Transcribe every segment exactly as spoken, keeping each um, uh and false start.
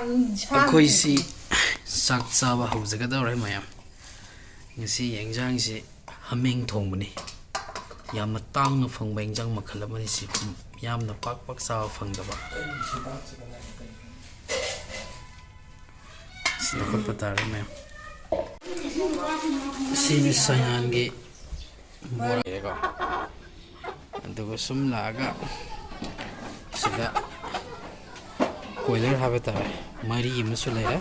ꯑꯩꯈꯣꯏꯁꯤ ꯆꯥꯛ ꯆꯥꯕ ꯍꯧꯖꯒꯗꯧꯔꯦ ꯃꯌꯥꯝ꯫ ꯉꯁꯤ ꯌꯦꯟꯖꯥꯡꯁꯤ ꯍꯥꯃꯦꯡ ꯊꯣꯡꯕꯅꯤ꯫ ꯌꯥꯝꯅ ꯇꯥꯡꯅ ꯐꯪꯕ ꯌꯦꯟꯖꯥꯡ ꯃꯈꯜ ꯑꯃꯅꯤ ꯁꯤ꯫ ꯌꯥꯝꯅ ꯄꯥꯛ ꯄꯥꯛ ꯆꯥꯕ ꯐꯪꯗꯕ꯫ ꯁꯤ ꯂꯧꯈꯠꯄ ꯇꯥꯔꯦ ꯃꯌꯥꯝ꯫ ꯁꯤꯅꯤ ꯁꯌꯥꯟꯒꯤ ꯕꯣꯔꯥ꯫ ꯑꯗꯨꯒ ꯁꯨꯝ ꯂꯥꯛꯑꯒ ꯁꯤꯗ ꯀꯣꯏꯂꯔ ꯍꯥꯏꯕ ꯇꯥꯔꯦ, ꯃꯔꯤ ꯑꯃꯁꯨ ꯂꯩꯔꯦ꯫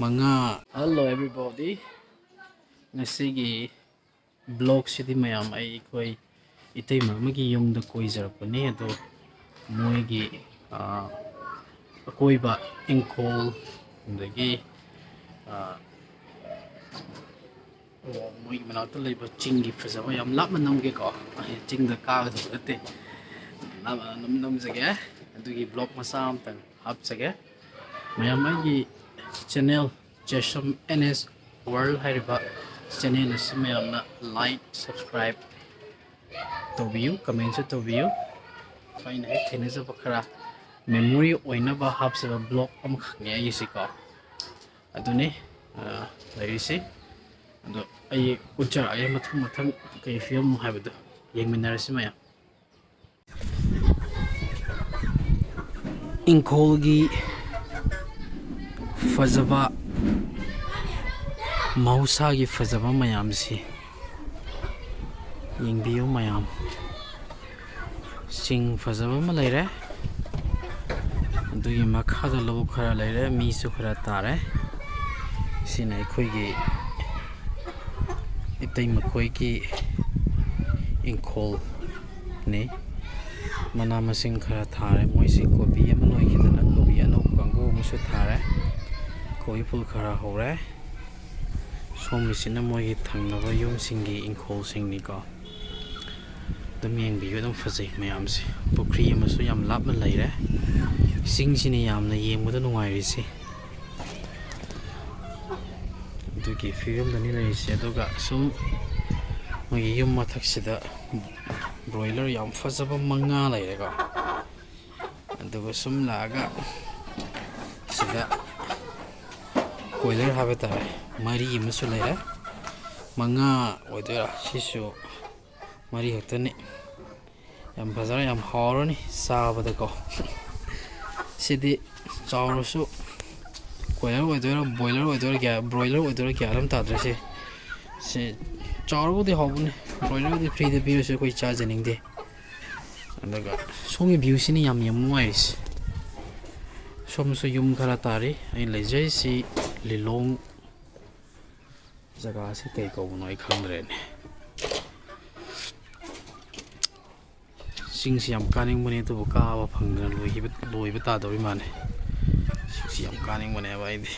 ꯃꯉꯥ꯫ Hello everybody, ꯉꯁꯤꯒꯤ ꯕ꯭ꯂꯣꯛꯁꯤꯗꯤ ꯃꯌꯥꯝ ꯑꯩ ꯑꯩꯈꯣꯏ ꯏꯇꯩꯃ ꯑꯃꯒꯤ ꯌꯨꯝꯗ ꯀꯣꯏꯖꯔꯛꯄꯅꯤ꯫ ꯑꯗꯣ ꯃꯣꯏꯒꯤ ꯑꯀꯣꯏꯕ ꯏꯪꯈꯣꯜ, ꯑꯗꯒꯤ ꯃꯣꯏꯒꯤ ꯃꯅꯥꯛꯇ ꯂꯩꯕ ꯆꯤꯡꯒꯤ ꯐꯖꯕ ꯌꯥꯝ ꯂꯥꯞꯅ ꯅꯝꯒꯦꯀꯣ꯫ ꯆꯤꯡꯗ ꯀꯥꯒꯗꯕ ꯅꯠꯇꯦ, ꯂꯥꯞꯅ ꯑꯗꯨꯝ ꯅꯝꯖꯒꯦ꯫ ꯑꯗꯨꯒꯤ ꯕ꯭ꯂꯣꯛ ꯃꯆꯥ ꯑꯃꯇꯪ ꯍꯥꯞꯆꯒꯦ꯫ ꯃꯌꯥꯝ ꯑꯩꯒꯤ ꯆꯦꯅꯦꯜ ꯖꯦꯁꯝ ꯑꯦꯟ ꯑꯦꯁ ꯋꯥꯔꯜ ꯍꯥꯏꯔꯤꯕ ꯆꯦꯅꯦꯜ ꯑꯁꯤ ꯃꯌꯥꯝꯅ ꯂꯥꯏꯛ, ꯁꯕꯁꯀ꯭ꯔꯥꯏꯕ ꯇꯧꯕꯤꯌꯨ, ꯀꯃꯦꯟꯁꯨ ꯇꯧꯕꯤꯌꯨ꯫ ꯑꯩꯅ ꯍꯦꯛ ꯊꯦꯡꯅꯖꯕ ꯈꯔ ꯃꯦꯃꯣꯔꯤ ꯑꯣꯏꯅꯕ ꯍꯥꯞꯆꯕ ꯕ꯭ꯂꯣꯛ ꯑꯃꯈꯛꯅꯤ ꯑꯩꯒꯤꯁꯤꯀꯣ꯫ ꯑꯗꯨꯅꯤ ꯂꯩꯔꯤꯁꯤ꯫ ꯑꯗꯣ ꯑꯩ ꯎꯠꯆꯔꯛꯑꯒꯦ ꯃꯊꯪ ꯃꯊꯪ ꯀꯩ ꯐꯤꯕꯝꯅꯣ ꯍꯥꯏꯕꯗꯣ ꯌꯦꯡꯃꯤꯟꯅꯔꯁꯤ ꯃꯌꯥꯝ꯫ ꯏꯪꯈꯣꯜꯒꯤ ꯐꯖꯕ, ꯃꯍꯧꯁꯥꯒꯤ ꯐꯖꯕ ꯃꯌꯥꯝꯁꯤ ꯌꯦꯡꯕꯤꯌꯨ ꯃꯌꯥꯝ꯫ ꯆꯤꯡ ꯐꯖꯕ ꯑꯃ ꯂꯩꯔꯦ, ꯑꯗꯨꯒꯤ ꯃꯈꯥꯗ ꯂꯧꯕꯨꯛ ꯈꯔ ꯂꯩꯔꯦ, ꯃꯤꯁꯨ ꯈꯔ ꯇꯥꯔꯦ꯫ ꯁꯤꯅ ꯑꯩꯈꯣꯏꯒꯤ ꯏꯇꯩ ꯃꯈꯣꯏꯒꯤ ꯏꯪꯈꯣꯜꯅꯤ꯫ ꯃꯅꯥ ꯃꯁꯤꯡ ꯈꯔ ꯊꯥꯔꯦ ꯃꯣꯏꯁꯤ꯫ ꯀꯣꯕꯤ ꯑꯃ ꯂꯣꯏꯈꯤꯗꯅ ꯀꯣꯕꯤ ꯑꯅꯧꯕ ꯀꯥꯡꯕꯨ ꯑꯃꯁꯨ ꯊꯥꯔꯦ꯫ ꯀꯣꯕꯤ ꯐꯨꯜ ꯈꯔ ꯍꯧꯔꯦ꯫ ꯁꯣꯝꯒꯤꯁꯤꯅ ꯃꯣꯏꯒꯤ ꯊꯪꯅꯕ ꯌꯨꯝꯁꯤꯡꯒꯤ ꯏꯪꯈꯣꯜꯁꯤꯡꯅꯤꯀꯣ꯫ ꯑꯗꯨꯝ ꯌꯦꯡꯕꯤꯌꯨ, ꯑꯗꯨꯝ ꯐꯖꯩ ꯃꯌꯥꯝꯁꯦ꯫ ꯄꯨꯈ꯭ꯔꯤ ꯑꯃꯁꯨ ꯌꯥꯝ ꯂꯥꯞꯅ ꯂꯩꯔꯦ꯫ ꯆꯤꯡꯁꯤꯅ ꯌꯥꯝꯅ ꯌꯦꯡꯕꯗ ꯅꯨꯡꯉꯥꯏꯔꯤꯁꯤ꯫ ꯑꯗꯨꯒꯤ ꯐꯤꯕꯝꯗꯅꯤ ꯂꯩꯔꯤꯁꯦ꯫ ꯑꯗꯨꯒ ꯁꯨꯝ ꯃꯣꯏꯒꯤ ꯌꯨꯝ ꯃꯊꯛꯁꯤꯗ ꯕ꯭ꯔꯣꯏꯂꯔ ꯌꯥꯝ ꯐꯖꯕ ꯃꯉꯥ ꯂꯩꯔꯦꯀꯣ꯫ ꯑꯗꯨꯒ ꯁꯨꯝ ꯂꯥꯛꯑꯒ ꯁꯤꯗ ꯀꯣꯏꯂꯔ ꯍꯥꯏꯕ ꯇꯥꯔꯦ, ꯃꯔꯤ ꯑꯃꯁꯨ ꯂꯩꯔꯦ꯫ ꯃꯉꯥ ꯑꯣꯏꯗꯣꯏꯔꯥ? ꯁꯤꯁꯨ ꯃꯔꯤ ꯈꯛꯇꯅꯤ꯫ ꯌꯥꯝ ꯐꯖꯔꯦ, ꯌꯥꯝ ꯍꯥꯎꯔꯅꯤ ꯆꯥꯕꯗꯀꯣ꯫ ꯁꯤꯗꯤ ꯆꯥꯎꯔꯁꯨ ꯀꯣꯏꯂꯔ ꯑꯣꯏꯗꯣꯏꯔꯥ, ꯕꯣꯏꯂꯔ ꯑꯣꯏꯗꯣꯏꯔꯥ, ꯒ꯭ꯌꯥ-, ꯕ꯭ꯔꯣꯏꯂꯔ ꯑꯣꯏꯗꯣꯏꯔꯥ, ꯒ꯭ꯌꯥꯟ ꯑꯃ ꯇꯥꯗ꯭ꯔꯦ꯫ ꯁꯤ, ꯁꯤ ꯆꯥꯎꯔꯒꯗꯤ ꯍꯥꯎꯕꯅꯤ, ꯕ꯭ꯔꯣꯏꯂꯔꯗꯤ ꯐ꯭ꯔꯤꯗ ꯄꯤꯔꯁꯨ ꯑꯩꯈꯣꯏ ꯆꯥꯖꯅꯤꯡꯗꯦ꯫ ꯑꯗꯨꯒ ꯁꯣꯝꯒꯤ ꯚ꯭ꯌꯨꯁꯤꯅ ꯌꯥꯝ ꯌꯦꯡꯕ ꯅꯨꯡꯉꯥꯏꯔꯤꯁꯦ꯫ ꯁꯣꯝꯁꯨ ꯌꯨꯝ ꯈꯔ ꯇꯥꯔꯤ꯫ ꯑꯩꯅ ꯂꯩꯖꯔꯤꯁꯤ ꯂꯤꯂꯣꯡ꯫ ꯖꯒꯥꯁꯤ ꯀꯩ ꯀꯧꯕꯅꯣ ꯑꯩ ꯈꯪꯗ꯭ꯔꯦꯅꯦ꯫ ꯆꯤꯡꯁꯤ ꯌꯥꯝ ꯀꯥꯅꯤꯡꯕꯅꯤ, ꯑꯗꯨꯕꯨ ꯀꯥꯕ ꯐꯪꯗꯅ ꯂꯣꯏꯈꯤꯕ, ꯂꯣꯏꯕ ꯇꯥꯗꯧꯔꯤ ꯃꯥꯜꯂꯦ꯫ ꯆꯤꯡꯁꯤ ꯌꯥꯝ ꯀꯥꯅꯤꯡꯕꯅꯦꯕ ꯑꯩꯗꯤ꯫